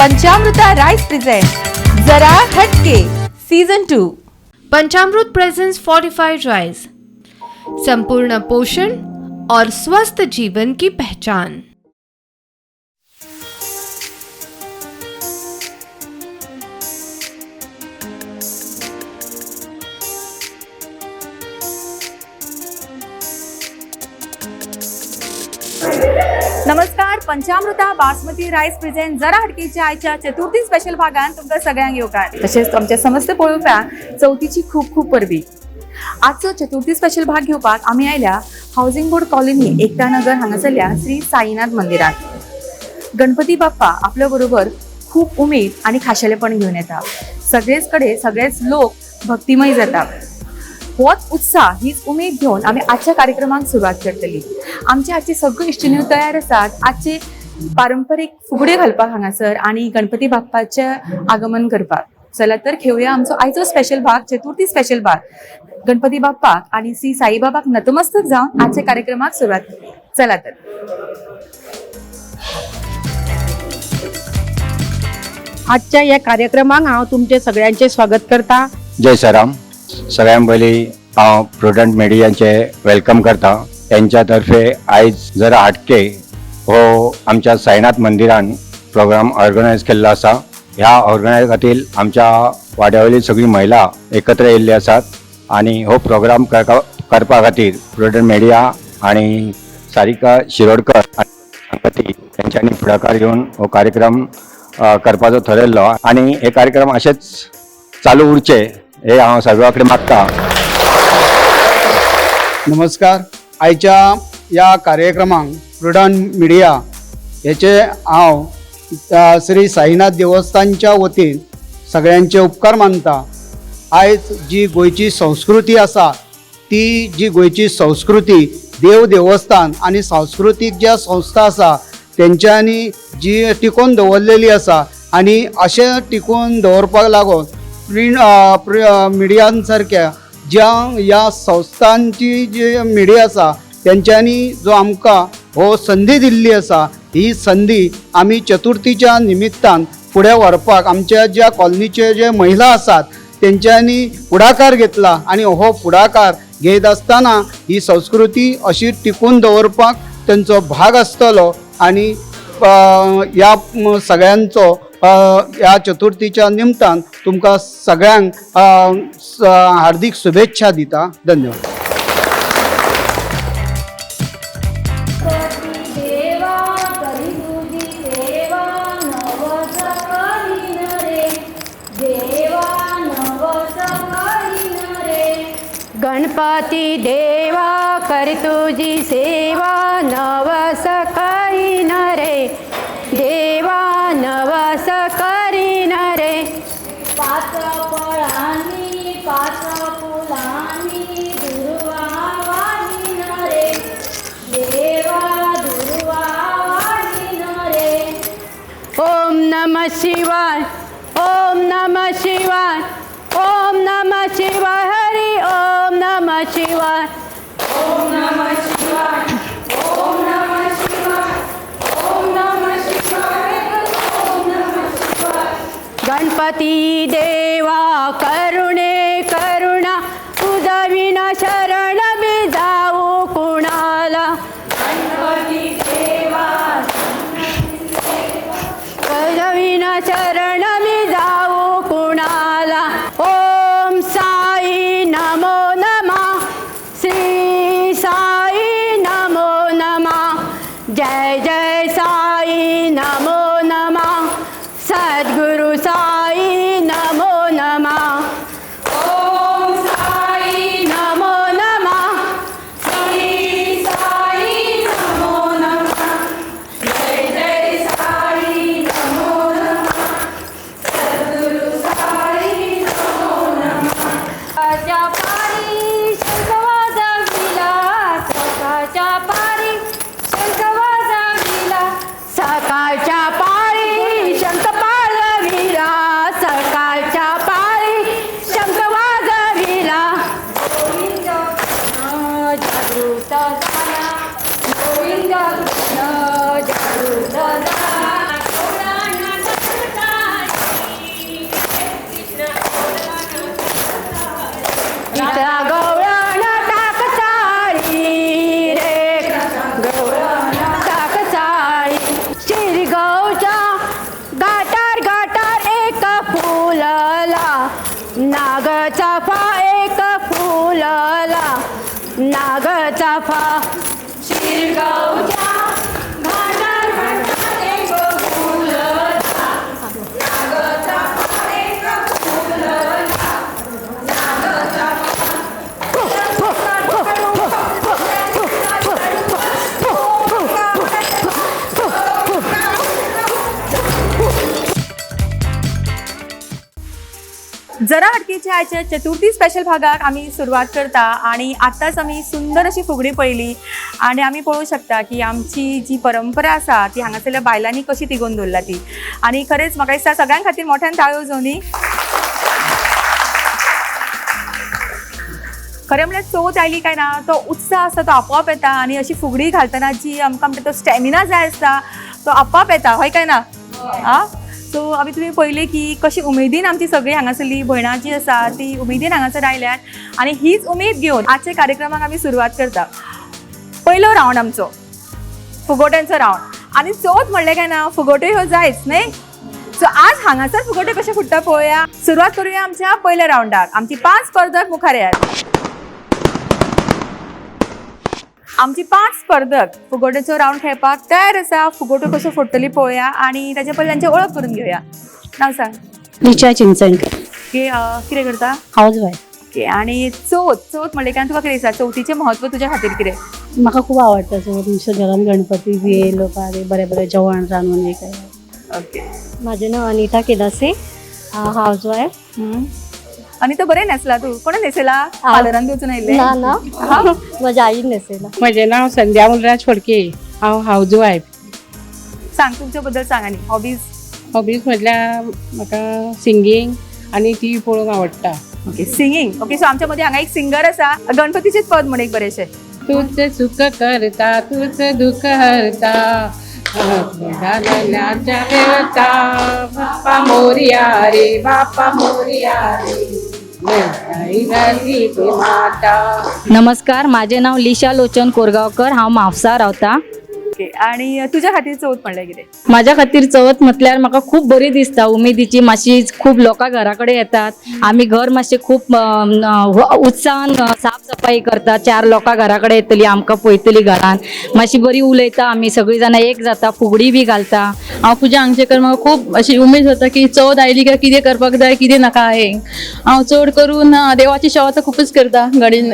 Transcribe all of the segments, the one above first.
Panchamruta rice present Jara Hatke season 2. Panchamrut presents fortified rice, संपूर्ण पोषण और स्वस्थ जीवन की पहचान। नमस्कार, पंचामृता बासमती राईस प्रेझेंट जरा हटकेच्या आयच्या चतुर्थी स्पेशल भागान तुमकां सगळ्यांक येवकार। तशेंच आमच्या समस्त पळोवप्यांक चवथीची खूब खूब परबी। आजचो चतुर्थी स्पेशल भाग घेवपाक आमी आयल्या housing board colony Ekta Nagar हांगासरल्या श्री साईनाथ मंदिरात। गणपती बाप्पा आपल्या बरोबर खूब उमेद आनी खाशेलेपण घेवन येता। सगळेच कडेन सगळेच लोक भक्तिमय जाता। होच उत्साह हीच उमेद घेवन आमी आजच्या कार्यक्रमाक सुरवात करतली। आमचे आजचे सगळे इश्टिण्यो तयार आसात आजचे पारंपरीक फुगड्यो घालपाक हांगासर आनी गणपती बाप्पाचें आगमन करपाक। चला तर घेवया आमचो आयचो स्पेशल भाग, चतुर्थी स्पेशल भाग। गणपती बाप्पाक आनी श्री साईबाबाक नतमस्तक जावन आजच्या कार्यक्रमाक सुरवात करूया। चला तर आजच्या ह्या कार्यक्रमाक हांव तुमचे सगळ्यांचे स्वागत करता। जय साराम। सगळ्यां पयलीं हांव प्रुडंट मिडियाचे welcome करता। तेंच्या तर्फे आयज जरा हटके हो आमच्या साईनाथ मंदिरान प्रोग्राम ऑर्गनायज केल्लो आसा। ह्या ऑर्गनायज खातीर आमच्या वाड्या वयली सगळी महिला एकत्र येयल्ली आसात आनी हो प्रोग्राम करपा खातीर प्रुडंट मिडिया आनी सारिका शिरोडकर आनी तेंच्यांनी फुडाकार घेवन हो कार्यक्रम करपाचो थरयल्लो आनी हे कार्यक्रम अशेंच चालू उरचे हे हांव सगळ्या कडेन मागता। नमस्कार। आयच्या ह्या कार्यक्रमाक प्रुडंट मिडिया हेचे हांव श्री साईनाथ देवस्थानच्या वतीन सगळ्यांचे उपकार मानता। आयज जी गोंयची संस्कृती आसा ती जी गोंयची संस्कृती देव देवस्थान आनी सांस्कृतीक ज्या संस्था आसा तेंच्यांनी जी टिकोवन दवरलेली आसा आनी अशें टिकोवन दवरपाक लागून प्रिंट मिडियां सारक्या ज्या ह्या संस्थांची जी मिडिया आसा तेंच्यांनी जो आमकां हो संदी दिल्ली आसा ही संदी आमी चतुर्थीच्या निमित्तान फुडें व्हरपाक आमच्या ज्या कॉलनीचे जे महिला आसात तेंच्यांनी फुडाकार घेतला आनी हो फुडाकार घेत आसतना ही संस्कृती अशी टिकून दवरपाक तेंचो भाग आसतलो आनी ह्या सगळ्यांचो ह्या चतुर्थीच्या निमतान तुमकां सगळ्यांक हार्दीक शुभेच्छा दिता। धन्यवाद। गणपती देवा कर तुझी सेवा नवस करीन रे, देवा नवस करीन रे। पाच फळांनी पाच फुलांनी दुर्वा वाहीन रे, देवा दुर्वा वाहीन रे। ओम नमः शिवाय, ओम नमः शिवाय, ओम नमः शिवाय हरि ओम नमः शिवाय। ओम नमः शिवाय, ओम नमः शिवाय, ओम नमः शिवाय, ओम नमः शिवाय। गणपती देवा करुणे करुणा तुझा विना शरण मी जाऊ कुणाला। गणपती देवा तुझा विना शरण मी जाऊ कुणाला। ओम साई नमो नमः, श्री साई नमो नमः, जय जय साई नमो नमः, सद्गुरु साई नमो नमः। ओम साई नमो नमः, श्री साई नमो नमः, जय जय साई नमो नमः, सद्गुरु साई नमो नमः। सखाच्या पारी शंख वाजविला, सखाच्या पारी शंख वाजविला। जरा हटकेच्या आयच्या चतुर्थी स्पेशल भागाक आमी सुरवात करता आणि आतांच आमी सुंदर अशी फुगडी पळयली आणि आमी पळोवंक शकता की आमची जी परंपरा आसा ती हांगासरल्या बायलांनी कशी तिगोवन दवरला ती. आनी खरेंच म्हाका दिसता सगळ्यां खातीर मोठ्यान ताळयो जावनी. खरें म्हणल्यार चवथ आयली काय ना तो उत्साह आसता तो आपोआप येता आनी अशी फुगडी घालतना जी आमकां म्हणटा तो स्टॅमिना जाय आसता तो आपोआप येता, हय काय ना? आं, सो आमी तुमी पळयलें की कशी उमेदीन आमची सगळीं हांगासरली भयणां जी आसा ती उमेदीन हांगासर आयल्यात आनी हीच उमेद घेवन आजच्या कार्यक्रमाक आमी सुरवात करता. पयलो रावंड आमचो फुगोट्यांचो रावंड. आनी चवथ म्हणलें काय ना फुगोट्यो ह्यो जायच न्ही. सो आज हांगासर फुगोट्यो कशे फुट्टा पळोवया. सुरवात करूया आमच्या पयल्या रावंडाक. आमची 5 स्पर्धक मुखार येयात. आमची 5 स्पर्धक फुगोट्याचो रावंड खेळपाक तयार आसा. फुगोट्यो कश्यो फोडटली पळोवया आनी ताचे पयलीं तांची वळख करून घेवया. नांव सांग. निचा चिंचणकर. की कितें करता? House wife. Okay. आनी चवथ, चवथ म्हणलें काय तुका कितें दिसता चवथीचें म्हत्व तुज्या खातीर कितें? म्हाका खूब आवडटा चवथ. नुस्तें घरान गणपती बी येयलो काय बरें बरें जेवण रांदून हे काय. ओके. माझे नाव अनिता केदासे, हाऊस वाईफ. आनी तो बरें न्हेसला तूं. कोणें न्हेसयला? पार्लरान वचून आयिल्लें? ना ना, माझ्या आईन नेसेला. म्हजें नांव संध्या मुलराज फडके, हांव हावज वायफ. सांग तुमच्या बद्दल सांग. आनी हॉबीज? हॉबीज म्हटल्यार म्हाका सिंगींग आनी टी व्ही पळोवंक आवडटा. Okay, singing. ओके, सो आमच्या मध्ये हांगा एक सिंगर आसा. गणपतीचेच पद म्हण एक बरेंशें. तूच सुख करता तूच दुःख हरता देवता, बाप्पा मोरया रे बाप्पा मोरया रे माता. नमस्कार, माझे नाव लिशा लोचन कोरगावकर, हांव म्हापसा रावता. ओके. आनी तुज्या खातीर चवथ म्हणल्यार कितें? म्हाज्या खातीर चवथ म्हटल्यार म्हाका खूब बरी दिसता, उमेदीची. मातशी खूब लोकां घरा कडेन येतात, आमी घर मातशें खूब उत्साहान साफ सफाई करतात. 4 लोकां घरा कडेन येतली, आमकां पळयतली, घरान मातशी बरी उलयता, आमी सगळीं जाणां एक जाता, फुगडी बी घालता. हांव पुजा हांगचेकर. म्हाका खूब अशी उमेद जाता की चवथ आयली काय कितें करपाक जाय कितें नाका हें. हांव चड करून देवाची सेवा तर खुबूच करता,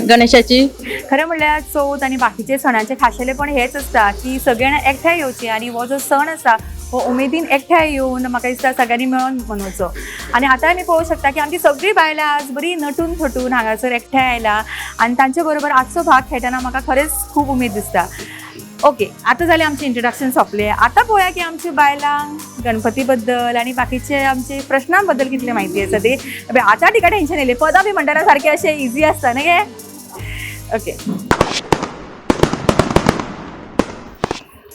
गणेशाची. खरें म्हणल्यार चवथ आनी बाकीचे सणांचें खाशेलेपण हेंच आसता की सगळ्यांनी एकठांय येवचें आनी हो जो सण आसा हो उमेदीन एकठांय येवन म्हाका दिसता सगळ्यांनी मेळोन मनोवचो. आनी आतां आमी पळोवंक शकता की आमची सगळीं बायलां आज बरी नटून थटून हांगासर एकठांय आयला आनी तांचे बरोबर आजचो भाग खेळटना म्हाका खरेंच खूब उमेद दिसता. ओके, आतां जालें आमचें इंट्रोडक्शन सोंपलें. आतां पळोवया की आमच्या बायलांक गणपती बद्दल आनी बाकीचे आमचे प्रश्नां बद्दल कितली म्हायती आसा ती. आतां तिका टेंशन येयलें, पदां बी म्हणटना सारकें अशें इजी आसता न्ही गे. ओके,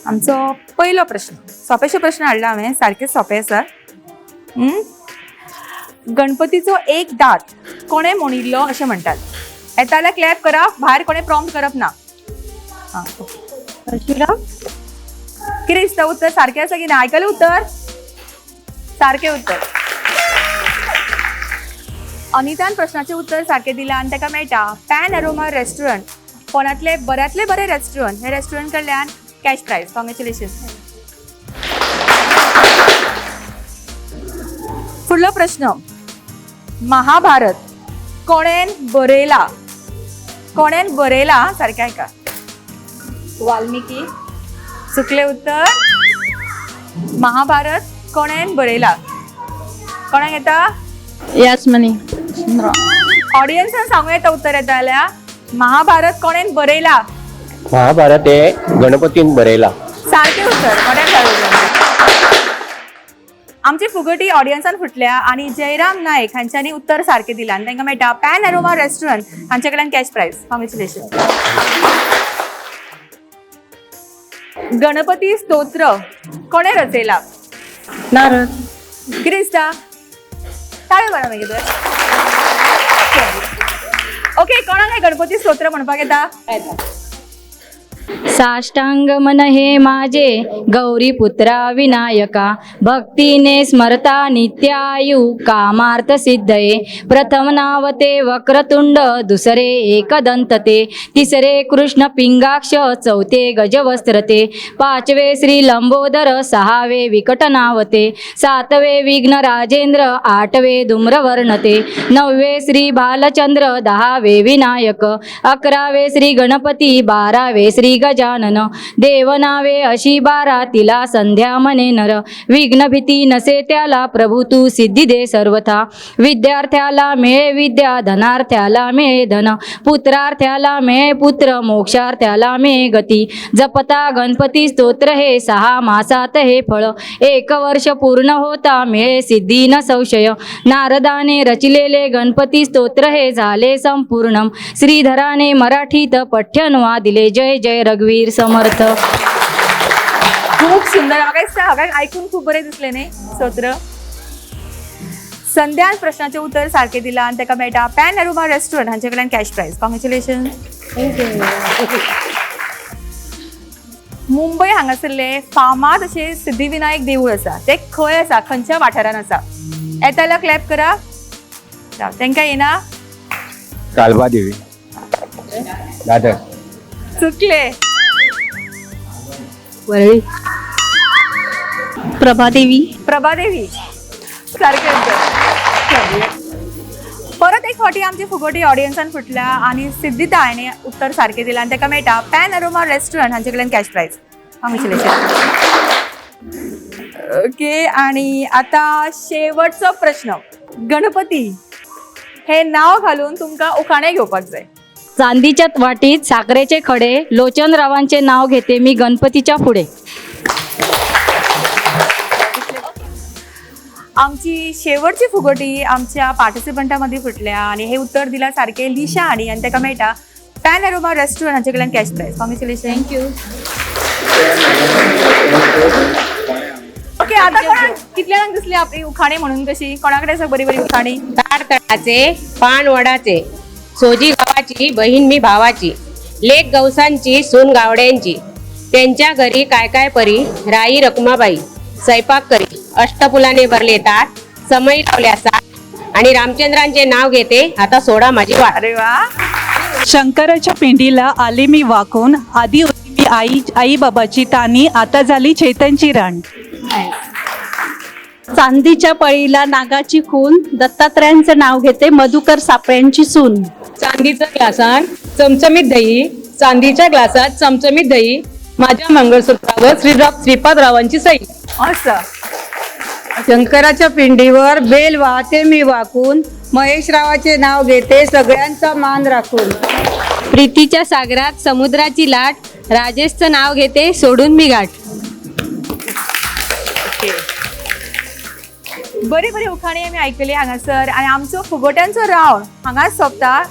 आमचो पयलो प्रश्न, सोंपेशे प्रश्न हाडला हांवें, सारके सोंपे आसा. गणपतीचो एक दांत कोणें मोडिल्लो अशें म्हणटात? येता जाल्यार क्लॅप करा, भायर कोणें प्रॉम्प्ट करप ना. आं, ओके. परशुराम. कितें दिसता उत्तर सारकें आसा की ना? आयकलें उत्तर? सारकें उत्तर. अनितान प्रश्नाचें उत्तर सारकें दिलां आनी ताका मेळटा पॅन अरोमा रेस्टॉरंट, फोंडांतलें बऱ्यांतलें बरें रेस्टॉरंट. हे रेस्टॉरंट कडल्यान कॅश प्रायज. कॉंग्रेच्युलेशन. फुडलो प्रश्न, महाभारत कोणेन बरयला? कोणेन बरयला? सारकें आयका. वाल्मिकी. चुकलें उत्तर. महाभारत कोणेन बरयला? कोणाक येता? यासमनी. ऑडियन्सान सांगू येता उत्तर येता जाल्यार. महाभारत कोणेन बरयला? महाभारत हे गणपतीन बरयला. सारकें उत्तर. मोठ्यान ताळयो जावंदी. आमची फुगटी ऑडियन्सान फुटल्या आनी जयराम नायक हांच्यांनी उत्तर सारकें दिलां आनी तांकां मेळटा पॅन अरोमा रेस्टॉरंट हांचे कडल्यान कॅश प्रायज. कॉंग्रेच्युलेशन. गणपती स्तोत्र कोणें रचयला? नारद. कितें दिसता? ताळयो मारा मागीर तर. ओके, कोणाक हें गणपती स्तोत्र म्हणपाक येता? साष्टांग मन हे माझे गौरी पुत्रा विनायका, भक्तीने स्मरता नित्यायु कामार्थ सिद्धये. प्रथम नाव ते वक्रतुंड, दुसरे एकदंत ते, तिसरे कृष्ण पिंगाक्ष, चौथे गजवस्त्रते, पाचवे श्री लंबोदर, सहावे विकट नावते, सातवे विघ्न राजेंद्र, आठवे धूम्रवर्णते, नववे श्री भालचंद्र, दहावे विनायक, 11वे श्री गणपती, 12वे श्री श्री गजानन. देव नावे अशी 12 तिला संध्या म्हणे नर. विघ्न भीती नसे त्याला प्रभू तू सिद्धी दे सर्वथा. विद्यार्थ्याला मिळे विद्या, धनार्थ्याला मिळे धन, पुत्रार्थ्याला मिळे पुत्र, मोक्षार्थ्याला मिळे गती. जपता गणपती स्तोत्र हे 6 मासात हे फळ. 1 वर्ष पूर्ण होता मिळे सिद्धी न संशय. नारदाने रचिलेले गणपती स्तोत्र हे झाले संपूर्ण. श्रीधराने मराठीत पठ्यनुवा दिले. जय जय रघुवीर समर्थ. खूप सुंदर. म्हाका दिसता हांगा आयकून खूब बरें दिसलें न्ही स्तोत्र. संध्यान प्रश्नाचें उत्तर सारकें दिलां आनी ताका मेळटा पॅन अरुमा रेस्टॉरंट हांचे कडल्यान कॅश प्रायज. कॉंग्रेच्युलेशन. मुंबय हांगासरले फामाद अशें सिद्धिविनायक देवूळ आसा, तें खंय आसा, खंयच्या वाठारान आसा? येता जाल्यार क्लॅप करा. तांकां येना. कालबादेवी, दादर. चुकले. वरळी. प्रभादेवी. प्रभादेवी सारकें उत्तर. परत एक फावटी आमची फुगोटी ऑडियन्सान फुटल्या आनी सिद्धिता हाणें उत्तर सारकें दिलां आनी ताका मेळटा पॅन अरोमा रेस्टॉरंट हांचे कडल्यान कॅश प्रायज. कॉंग्रेच्युलेशन. ओके, आणि आता शेवटचो प्रश्न. गणपती हे नाव घालून तुमकां उखाणें घेवपाक जाय. चांदीच्या वाटीत साखरेचे खडे, लोचनरावांचे नाव घेते मी गणपतीच्या पुढे. आमची शेवटची फुगोटी आमच्या पार्टिसिपंटा मदीं फुटल्या आनी हे उत्तर दिला सारकें लिशा हांणी आनी ताका मेळटा पॅन अरोमा रेस्टॉरंट हांचे कडल्यान cash prize. Congratulation. Thank you. Okay, आता कोणाक कितल्या जाणांक दिसली आपली उखाणी म्हणून कशी? कोणा कडेन आसा बरी बरी उखाणी? ताड तळाचे पान वडाचे, सोजी गावाची बहीण मी भावाची, लेक गवसांची सून गावड्यांची, त्यांच्या घरी काय काय परी, राई रखमाबाई स्वयंपाक करी, अष्टफुलाने भरले ताट, समय लावल्या सात, आणि रामचंद्रांचे नाव घेते आता सोडा माझी वाट. अरे वा. शंकराच्या पिंडीला आले मी वाकून, आधी होती मी आई आई बाबाची तानी, आता झाली चैतनची राण. चांदीच्या पळीला नागाची खून, दत्तात्रयांचं नाव घेते मधुकर सापळ्यांची सून. चांदीच्या ग्लासात चमचमीत दही, चांदीच्या ग्लासात चमचमीत दही, माझ्या मंगळसूत्रावर श्रीपादरावांची सही. असं. शंकराच्या पिंडीवर बेल वाहते मी वाकून, महेशरावाचे नाव घेते सगळ्यांचा मान राखून. प्रीतीच्या सागरात समुद्राची लाट, राजेशचं नाव घेते सोडून मी गाठ. बरी बरी उखाणी आमी आयकली हांगासर आनी आमचो फुगोट्यांचो रावंड हांगाच सोंपता.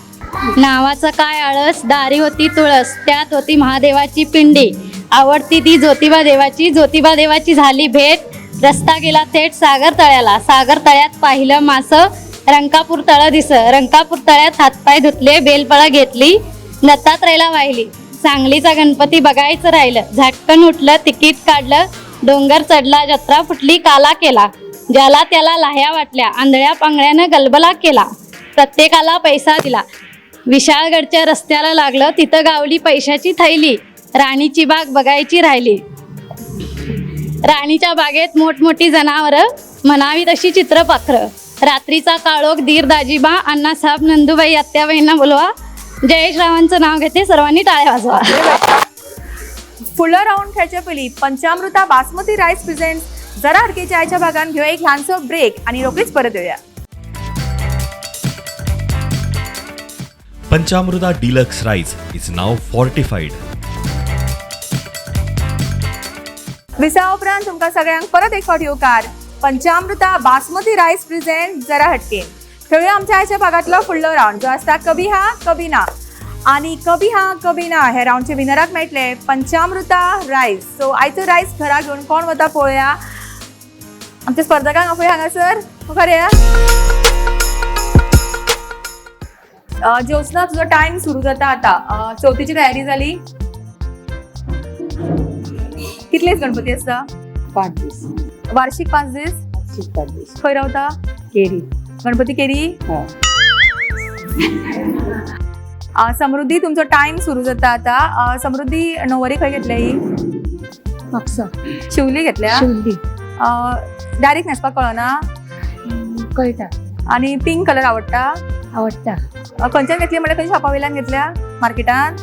नावाचं काय आळस, दारी होती तुळस, त्यात होती महादेवाची पिंडी, आवडती ती ज्योतिबा देवाची, ज्योतिबा देवाची झाली भेट, रस्ता गेला थेट सागर तळ्याला, सागर तळ्यात पाहिलं मासं, रंकापूर तळं दिस, रंकापूर तळ्यात हातपाय धुतले, बेलपळं घेतली, दत्तात्रयला वाहिली, सांगलीचा गणपती बघायचं राहिलं, झटकन उठलं, तिकीट काढलं, डोंगर चढला, जत्रा फुटली, काला केला, ज्याला त्याला लाह्या वाटल्या, आंधळ्या पांगळ्यानं गलबला केला, प्रत्येकाला पैसा दिला, विशाळगडच्या रस्त्याला लागलं, तिथं गावली पैशाची थैली, राणीची बाग बघायची राहिली, राणीच्या बागेत मोठमोठी जनावरं, म्हणावी तशी चित्रपाखरं, रात्रीचा काळोख, दीर दाजीबा, अण्णासाहेब, नंदुबाई, आत्याबाईंना बोलवा, जयेशरावांचं नाव घेते, सर्वांनी टाळ्या वाजवा. फुडलो रावंड खेळचे पयलीं पंचामृता बासमती रायस प्रेझेंट जरा हटकेच्या आयच्या भागान घेवया एक ल्हानसो ब्रेक आनी रोखडीच परत येवया. Panchamruta deluxe rice is now fortified. विसा उपरांत तुमकां सगळ्यांक परत एक फावट येवकार. पंचामृता बासमती रायस प्रेझेंट जरा हटके. खेळूया आमच्या आयच्या भागांतलो फुडलो रावंड जो आसता कभी हा कभी ना. आनी कभी हा कभी ना हे रावंडचे विनराक मेळटले पंचामृता रायस. सो आयचो रायस घरा घेवन कोण वता पळोवया. आमच्या स्पर्धकांक आपोवया हांगासर. मुखार येया. ज्योत्सना, तुजो टायम सुरू जाता आता. चवथीची तयारी जाली? कितलेच गणपती आसता? 5 दीस. वार्षिक 5 दीस? वार्षिक 5 दीस. खंय रावता? केरी. गणपती केरी? समृद्धी, तुमचो टायम सुरू जाता आता. समृद्धी, णववारी खंय घेतल्या ही? म्हापसा. शिवली घेतल्या? शिवली. डायरेक्ट न्हेसपाक कळना? कळटा. आनी पिंक कलर आवडटा? आवडटा. खंयच्यान घेतली म्हणल्यार खंय शॉपा वयल्यान घेतल्या? मार्केटान?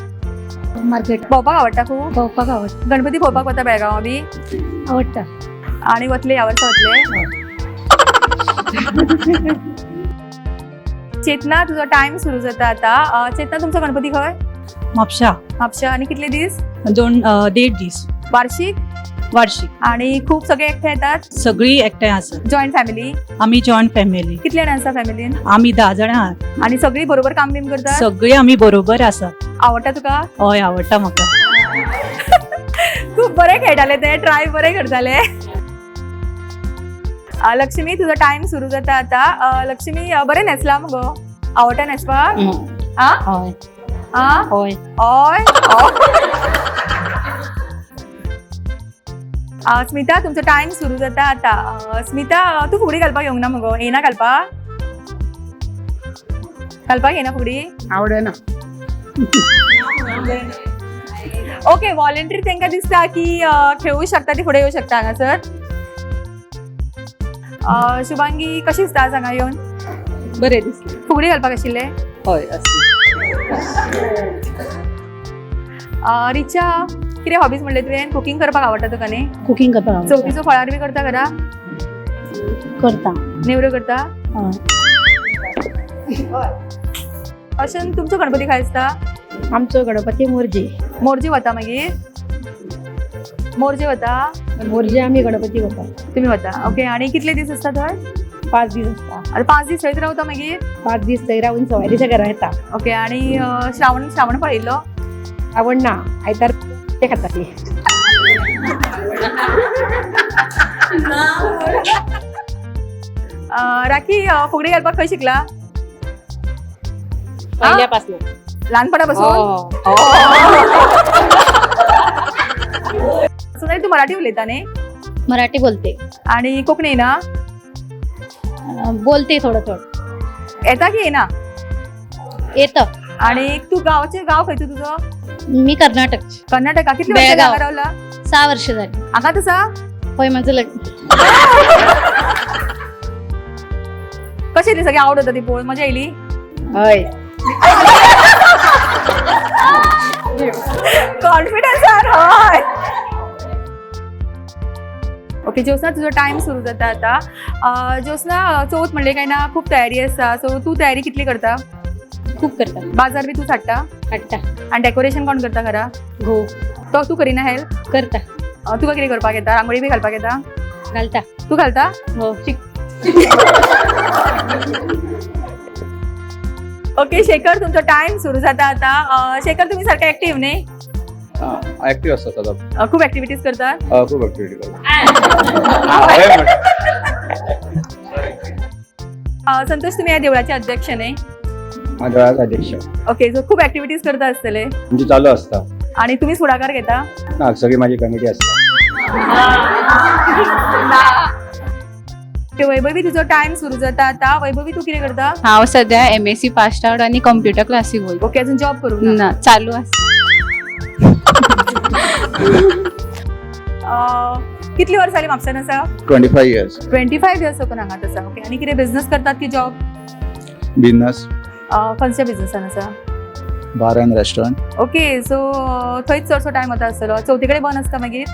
मार्केट. भोंवपाक आवडटा खूब? भोंवपाक आवडटा. गणपती पळोवपाक वता बेळगांवां बी? आवडटा. आनी वतले ह्या वर्सा वतले? चेतना, तुजो टायम सुरू जाता आतां. चेतना, तुमचो गणपती खंय? म्हापशा. म्हापशा. आनी कितले दीस? 2-1.5 दीस. वार्षिक? वार्षिक. आणि खूप सगळे एकठांय येतात? सगळी एकठांय आसा. Joint family? आमी जॉईंट फॅमिली. कितले जाण आसा फॅमिलीन? आमी 10 जाणां आहात. आणि सगळी बरोबर काम बीम करतात? सगळी आमी बरोबर आसा. आवडटा तुका? हय, आवडटा म्हाका. खूप बरे खेळटाले ते, ट्राय बरे करताले. लक्ष्मी, तुजो टायम सुरू जाता आतां. लक्ष्मी, बरें न्हेसला मगो? आवडटा न्हेसपाक? आ? हय. आ? हय. हय. स्मिता, तुमचो टायम सुरू जाता आतां. स्मिता, तूं फुगडी घालपाक येवंक ना मगो? येना घालपाक? घालपाक येना फुगडी? आवडना. ओके, वॉलंटियर तांकां दिसता की खेळूं शकता, ती फुडें येवं शकता हांगासर. शुभांगी, कशी दिसता आज हांगा येवन? बरें दिसलें. फुगडी घालपाक आशिल्लें? हय. रिचा, कितें हॉबीज म्हणलें तुवें? कुकींग करपाक आवडटा तुका न्ही? कुकींग करपाक आवडटा. चवथीचो फळार बी करता घरा? करता. नेवऱ्यो करता? हय. अशें तुमचो गणपती खंय आसता? आमचो गणपती मोरजे. मोरजे वता मागीर? मोरजे वता? मोरजे आमी गणपती वता. तुमी वता. ओके, आनी कितले दीस आसता थंय? 5 दीस आसता. आतां 5 दीस थंयच रावता मागीर? 5 दीस थंय रावून सवाय दिसा घरा येता. ओके, आनी श्रावण, श्रावण पळयल्लो? आवडना, आयतार ते खाता ती. राखी, फुगडी घालपाक खंय शिकला? पहिल्यापासून. लहानपणापासून? सोनाली, तू मराठी उलयता न्ही? मराठी बोलते. आणि कोंकणी ना? बोलते थोडं थोडं. येता की येना? येतं. आणि तू गावचे, गाव खंयचो तुजो? मी कर्नाटक. कर्नाटका. कितली वर्षां बेळगाव. हांगा रावला? 6 वर्ष झाली. हांगाच आसा? होय, माझं लग्न. कशी ती सगळी आवड होता ती पळोवन? मजा येयली? हय. कॉन्फिडन्स हय. ओके ज्योत्सना, तुजो टायम सुरू जाता आतां. ज्योत्सना, चवथ म्हणलें काय ना खूब तयारी आसता, सो तूं तयारी कितली करता? खूब करता. बाजार बी तूं हाडटा? हाडटा. आनी डेकोरेशन कोण करता घरा? घोव. तो तूं करिना हेल्प? करता. तुका कितें करपाक येता? रांगोळी बी घालपाक येता? घालता. तूं घालता? हो. ओके शेखर, तुमचो टायम सुरू जाता आतां. शेखर, तुमी सारके एक्टीव न्ही? ऍक्टिव्ह असतात सदांच. खूब एक्टिविटीज करतात? खूप ऍक्टिव्हिटी करतात. संतोष, तुम्ही या देवळाचे अध्यक्ष न्ही? देवळाचे अध्यक्ष. ओके, सो खूब एक्टिविटीज करता आसतले? म्हणजे चालू असता. आणि तुम्ही फुडाकार घेता? ना, सगळी माझी कमिटी असता. वैभवी, तुजो टायम सुरू जाता आतां. वैभवी, तूं कितें करता? हांव सद्या MSc pass out आनी कंप्युटर क्लासीक वयता. ओके, अजून जॉब करूंक ना? चालू आसा. कितली वर्सां जाली म्हापसान आसा? 25 इयर्स. 25 इयर्स साकून हांगात आसा. ओके, आनी कितें बिझनस करतात की जॉब? बिझनस. खंयच्या बिझनसान आसा? Bar and restaurant. Okay, so थंयच चडसो टायम वता आसतलो. चवथी कडेन बंद आसता मागीर?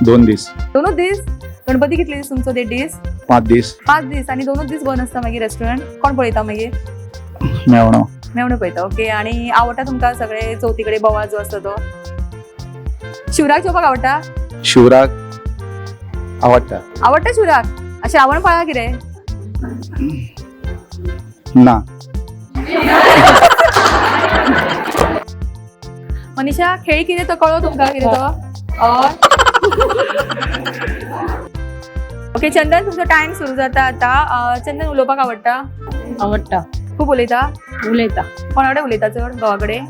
2 दीस. 2 दीस? गणपती कितले दीस तुमचो? 1.5 दीस? 5 दीस. 5 दीस. आनी 2 दीस बंद आसता मागीर रेस्टॉरंट? कोण पळयता मागीर? मेवणो. मेवणो पळयता. ओके, आनी आवडटा तुमकां सगळे चवथी कडेन बोवाळ जो आसता तो? शिवराक जेवपाक आवडटा? शिवराक आवडटा. आवडटा शिवराक? श्रावण पाळा कितें? ना. मनीषा, खेळ कितें तो कळ्ळो तुमकां कितें तो? ओके चंदन, तुमचो टायम सुरू जाता आतां. चंदन, उलोवपाक आवडटा? आवडटा. खूब उलयता? उलयता. कोणा कडेन उलयता चड? घोवा कडेन?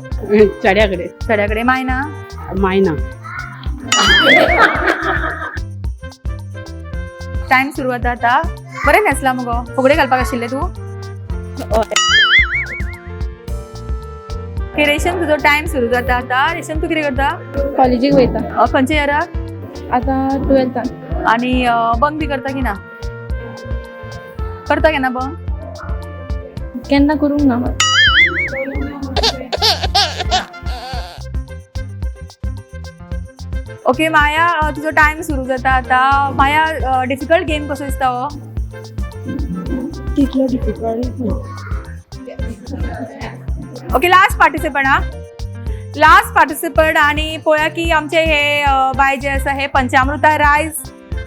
चेड्या कडेन. चेड्या कडेन. माय ना? माय ना. टायम सुरू जाता आतां. बरें न्हेसला मुगो? फुगडी घालपाक आशिल्लें तूं? ओके रेशम, तुजो टायम सुरू जाता आतां. रेशम, तूं कितें करता? कॉलेजीक वयता. खंयच्या इयराक? आतां 12थान. आनी बंक बी करता की ना? करता केन्ना बंक? केन्ना करूंक ना. ओके माया, तुजो टायम सुरू जाता आता. माया, डिफिकल्ट गेम कसो दिसता हो? तितलो डिफिकल्ट ना. ओके, लास्ट पार्टिसिपंट हा, लास्ट पार्टिसिपंट. आणि पळोवया की आमचे हे बाय जे आसा हे पंचामृता रायस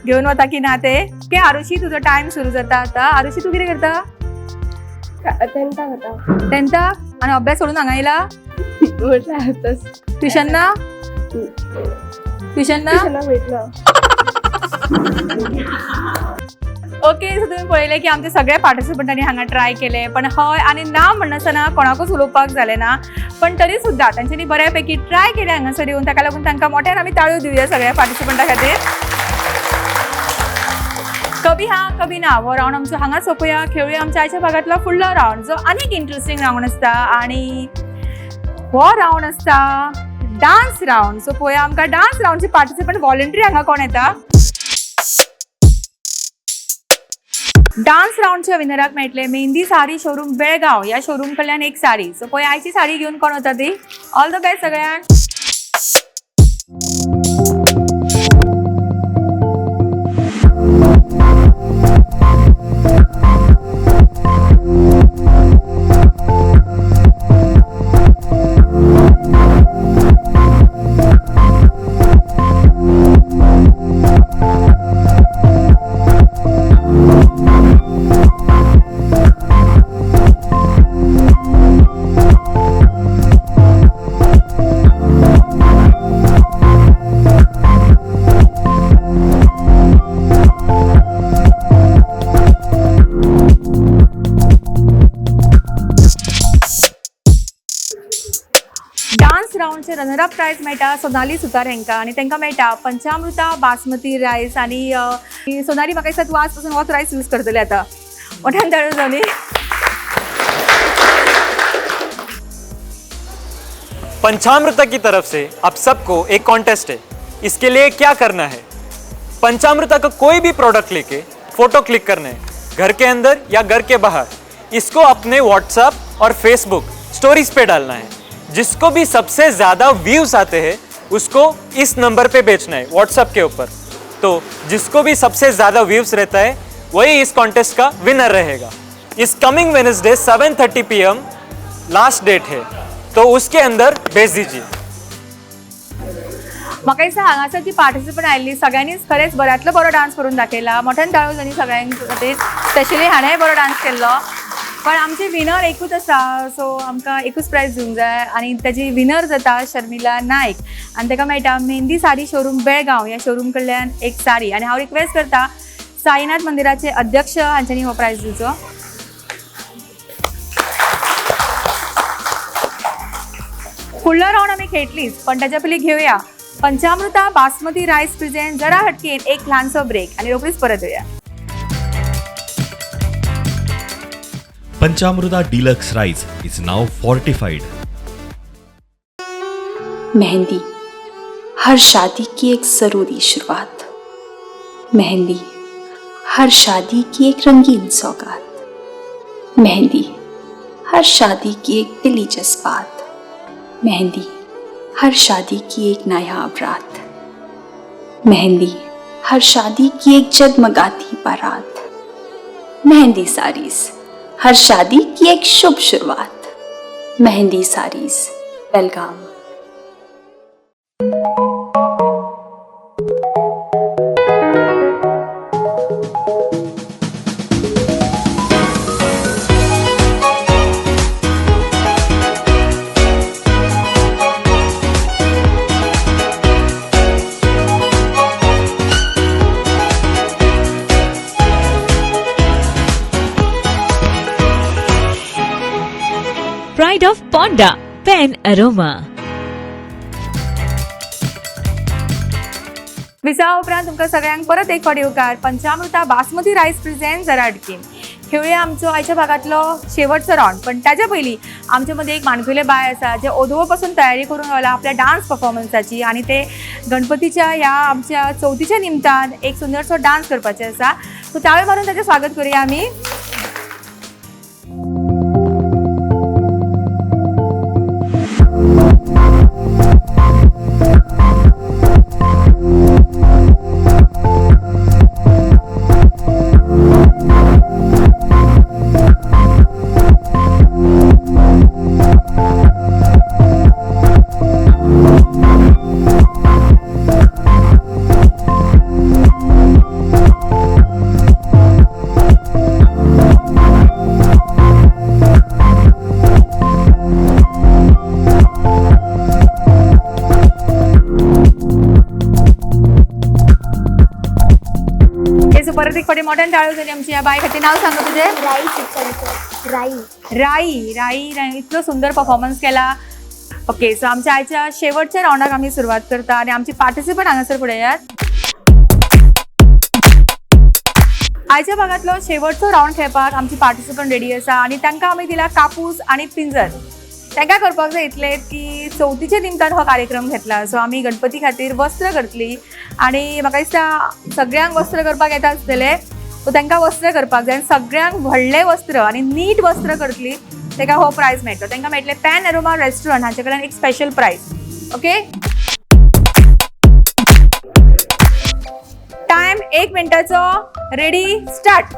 घेवन वता की ना ते. ओके आरुशी, तुजो टायम सुरू जाता आता. आरुशी, तूं कितें करता? टेंथाक आतां. टेंथाक? आनी अभ्यास सोडून हांगा येयला? म्हटल्यार आतांच. ट्युशन ना? ट्युशन ना? ट्युशनाक वयतलो. ओके, सो तुमी पळयलें की आमचे सगळे पार्टिसिपंटांनी हांगा ट्राय केले, पण हय आनी ना म्हणनासतना कोणाकूच उलोवपाक जालें ना, पण तरी सुद्दां तांच्यांनी बऱ्या पैकी ट्राय केले हांगासर येवन. ताका लागून तांकां मोठ्यान आमी ताळयो दिवया सगळ्या पार्टिसिपंटा खातीर. कभी हा कभी ना हो रावंड आमचो हांगा सोंपोया. खेळुया आमच्या आयच्या भागांतलो फुडलो रावंड, जो आनीक इंट्रस्टींग रावंड आसता आनी हो रावंड आसता डान्स रावंड. सो पळोवया आमकां डान्स रावंडचे पार्टिसिपंट वॉलंटरी हांगा कोण येता. डान्स रावंडच्या विनराक मेळटले मेहंदी साडी शोरूम बेळगांव ह्या शोरूम कडल्यान एक साडी. सो पळय आयची साडी घेवन कोण वता ती. ऑल the best सगळ्यांक. डान्स रावंडचे रनर अप प्रायज मेळटा सोनाली सुतार हांकां आनी तांकां मेळटा पंचामृता बासमती रायस. आनी सोनाली, म्हाका दिसता तूं आज पासून होच रायस यूज करतले आतां. मोठ्यान ताळयो सोनी. पंचामृता की तरफ से आप सबको एक कॉन्टेस्ट है. इसके लिए क्या करना है, पंचामृता का कोई भी प्रोडक्ट लेके फोटो क्लिक करना है, घर के अंदर या घर के बाहर. इसको अपने व्हाट्सएप और फेसबुक स्टोरीज पे डालना है. जिसको भी सबसे ज़्यादा व्यूज़ आते हैं उसको इस नंबर पे भेजना है व्हाट्सएप के ऊपर. तो जिसको भी सबसे ज़्यादा व्यूज़ रहता है वही इस कॉन्टेस्ट का विनर रहेगा. इस coming Wednesday 7:30 PM last date है, तो उसके अंदर भेज दीजिए. म्हाका दिसता हांगासर जी पार्टिसिपंट आयिल्ली सगळ्यांनीच खरेंच बऱ्यांतलो बरो डान्स करून दाखयला. मोठ्यान ताळयो जाली सगळ्यांक खातीर. स्पेशली हाणेंय बरो डान्स केल्लो, पण आमचे विनर एकूच आसा, सो आमकां एकूच प्रायज दिवंक जाय आनी ताजी विनर जाता शर्मिला नायक आनी ताका मेळटा मेहंदी साडी शोरूम बेळगांव ह्या शोरूम कडल्यान एक साडी. आनी हांव रिक्वेस्ट करता साईनाथ मंदिराचे अध्यक्ष हांच्यांनी हो प्रायज दिवचो. फुडलो रावंड आमी खेळटलीच, पण ताच्या पयलीं घेवया पंचामृता बासमती रायस प्रेझेंट जरा हटकेन एक ल्हानसो ब्रेक आनी रोखडीच परत येवया. Panchamruta deluxe rice is now fortified. Mehndi हर शादी की एक ज़रूरी शुरुआत, मेहंदी हर शादी की एक रंगीन सौगात, मेहंदी हर शादी की एक दिली जज्बात, मेहंदी हर शादी की एक नायाब रात, मेहंदी हर शादी की एक जगमगाती बारात, मेहंदी साड़ीज हर शादी की एक शुभ शुरुआत, Mehndi saris Belgaum. Pride of Ponda, Pen Aroma. विसा उपरांत तुमकां सगळ्यांक परत एक फावट येवकार पंचामृता बासमती रायस प्रेझेंट जरा अटकीन. खेळुया आमचो आयच्या भागांतलो शेवटचो रावंड, पण ताच्या पयलीं आमचे मदीं एक माणकुले बाय आसा जे ओदोळ पासून तयारी करून रावला आपल्या डान्स परफॉर्मन्साची आनी ते गणपतीच्या ह्या आमच्या चवथीच्या निमतान एक सुंदरसो डान्स करपाचे आसा. सो ताळे मारून ताचें स्वागत करुया आमी. सो परत एक फावटी मोठ्यान टाळयो जाली आमची ह्या बाय खातीर. नांव सांग तुजें. राई शिवशंकर. राई. राई राई राई इतलो सुंदर परफॉर्मन्स केला. ओके सो आमच्या आयच्या शेवटच्या रावंडाक आमी सुरवात करता आनी आमची पार्टिसिपंट हांगासर फुडें येयात. आयच्या भागांतलो शेवटचो रावंड खेळपाक आमची पार्टिसिपंट रेडी आसा आनी तांकां आमी दिला कापूस आनी पिंजर. तांकां करपाक जाय इतलें की चवथीच्या निमतान हो कार्यक्रम घेतला. सो आमी गणपती खातीर वस्त्र करतली आनी म्हाका दिसता सगळ्यांक वस्त्र करपाक येता आसतलें. सो तांकां वस्त्र करपाक जाय आनी सगळ्यांक व्हडलें वस्त्र आनी नीट वस्त्र करतली ताका हो प्रायज मेळटलो. तांकां मेळटलें पॅन एरोमा रेस्टॉरंट हांचे कडल्यान एक स्पेशल प्रायज. ओके टायम 1 मिनटाचो. Ready start.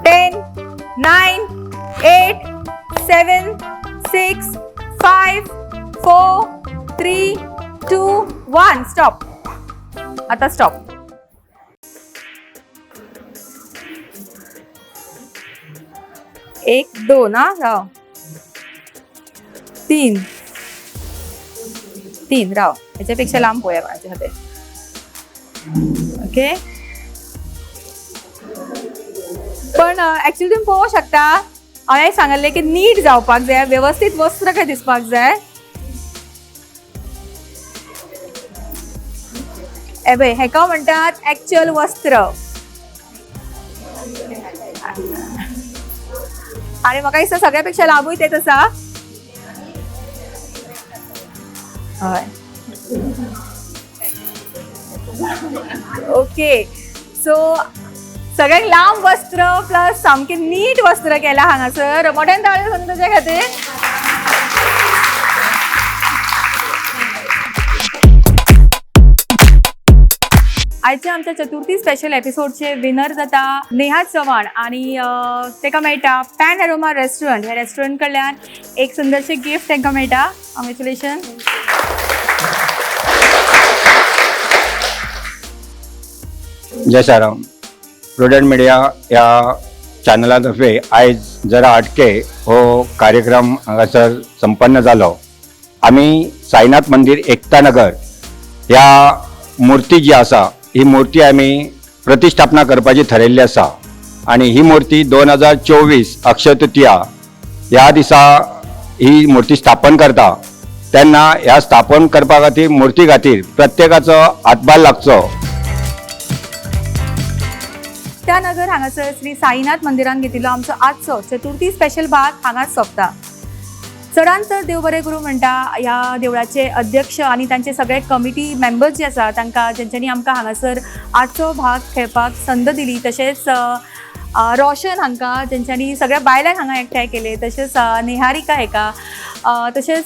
10, 9, 8, 7, 6, 5, 4, 3, 2, 1. Stop. आता स्टॉप. एक 2 हा राव 3 3 राव ह्याच्यापेक्षा लांब पोया माझ्या हाते. ओके पण ॲक्च्युली तुम्ही पळोवंक शकता हांवें सांगल्लें की नीट जावपाक जाय, वेवस्थीत वस्त्र काय दिसपाक जाय. ए पळय हेका म्हणटात ॲक्च्युअल वस्त्र. आनी म्हाका दिसता सगळ्या पेक्षा लांबूय तेच आसा. हय ओके सो सगळ्यांक लांब वस्त्र प्लस सामकें नीट वस्त्र केलां हांगासर. मोठ्यान ताळयो जावन तुज्या खातीर. आयच्या आमच्या चतुर्थी स्पेशल एपिसोडचे विनर जाता नेहा चव्हाण आनी ताका मेळटा पॅन एरोमा रेस्टॉरंट ह्या रेस्टॉरंट कडल्यान एक सुंदरशें गिफ्ट तांकां मेळटा. कॉंग्रेच्युलेशन. जय साईराम. प्रुडंट मिडिया ह्या चॅनला तर्फे आयज जरा हटके हो कार्यक्रम हांगासर संपन्न जालो. आमी साईनाथ मंदीर एकता नगर ह्या मूर्ती जी आसा ही मूर्ती आमी प्रतिष्ठापना करपाची थरयल्ली आसा आनी ही मूर्ती 2024 अक्षय तृतीया ह्या दिसा ही मूर्ती स्थापन करता. तेन्ना ह्या स्थापन करपा खातीर मूर्ती खातीर प्रत्येकाचो हातभार लागचो. त्या नगर हांगासर श्री साईनाथ मंदिरान घेतिल्लो आमचो आजचो चतुर्थी स्पेशल भाग हांगाच सोंपता. चडान चड देव बरें करूं म्हणटा ह्या देवळाचे अध्यक्ष आनी तांचे सगळे कमिटी मेंबर्स जे आसा तांकां जेंच्यांनी आमकां हांगासर आजचो भाग खेळपाक संद दिली. तशेंच रोशन हांकां जेंच्यांनी सगळ्या बायलांक हांगा एकठांय केले. तशेंच निहारिका हेका तशेंच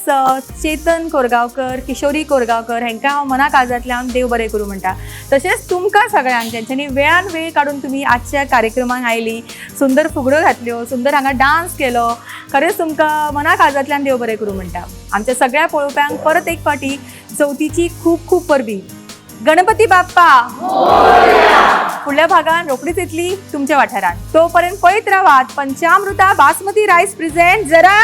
चेतन कोरगांवकर, किशोरी कोरगांवकर हांकां हांव मना काळजांतल्यान देव बरें करूं म्हणटा. तशेंच तुमकां सगळ्यांक जेंच्यांनी वेळान वेळ काडून तुमी आजच्या कार्यक्रमाक आयली, सुंदर फुगड्यो घातल्यो, सुंदर हांगा डांस केलो, खरेंच तुमकां मना काळजांतल्यान देव बरें करूं म्हणटा. आमच्या सगळ्या पळोवप्यांक परत एक फावटी चवथीची खूब खूब परबी. गणपती बाप्पा फुडल्या भागान रोखडीच येतली तुमच्या वाठारान. तोपर्यंत पळयत रावात पंचामृता बासमती रायस प्रेझेंट जरा.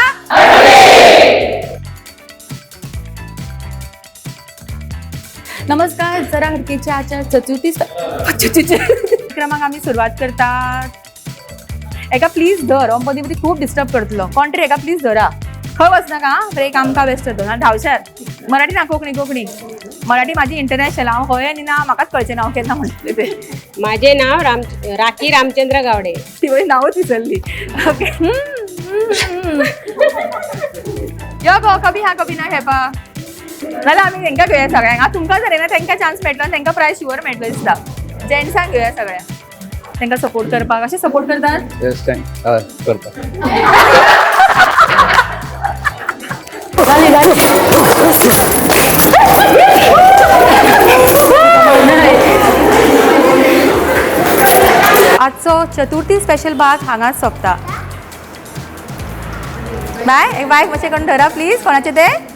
नमस्कार. जरा हटकेच्या आजच्या चतुर्थी क्रमांक आमी सुरवात करतात. एका प्लीज धर, हांव मदीं मदीं खूब डिस्टर्ब करतलो. कोण तरी एका प्लीज धरा, खंय वचनाका ब्रेक आमकां वेस्ट जाता ना. धांवशार मराठी ना कोंकणी, कोंकणी मराठी माझी इंटरनॅशनल. हांव खंय आनी ना म्हाकाच कळचें ना हांव केन्ना म्हणटलें तें. माझे नाव राखी रामचंद्र गावडे. ती वयर नांवच विसरली. ओके यो गो कभी हा कभी ना खेळपा नाल्यार आमी तेंकां घेवया सगळ्यांक. आतां तुमकां जर येना तेंकां चान्स मेळटलो आनी तेंकां प्रायज शुवर मेळटलो दिसता. जेंट्सांक घेवया सगळ्यांक तेंकां सपोर्ट करपाक. अशें सपोर्ट करतात? येस thank करता. आयचो चतुर्थी स्पेशल भाग हांगाच सोंपता. बाय बाय, मातशें करून धरा प्लीज. कोणाचें तें?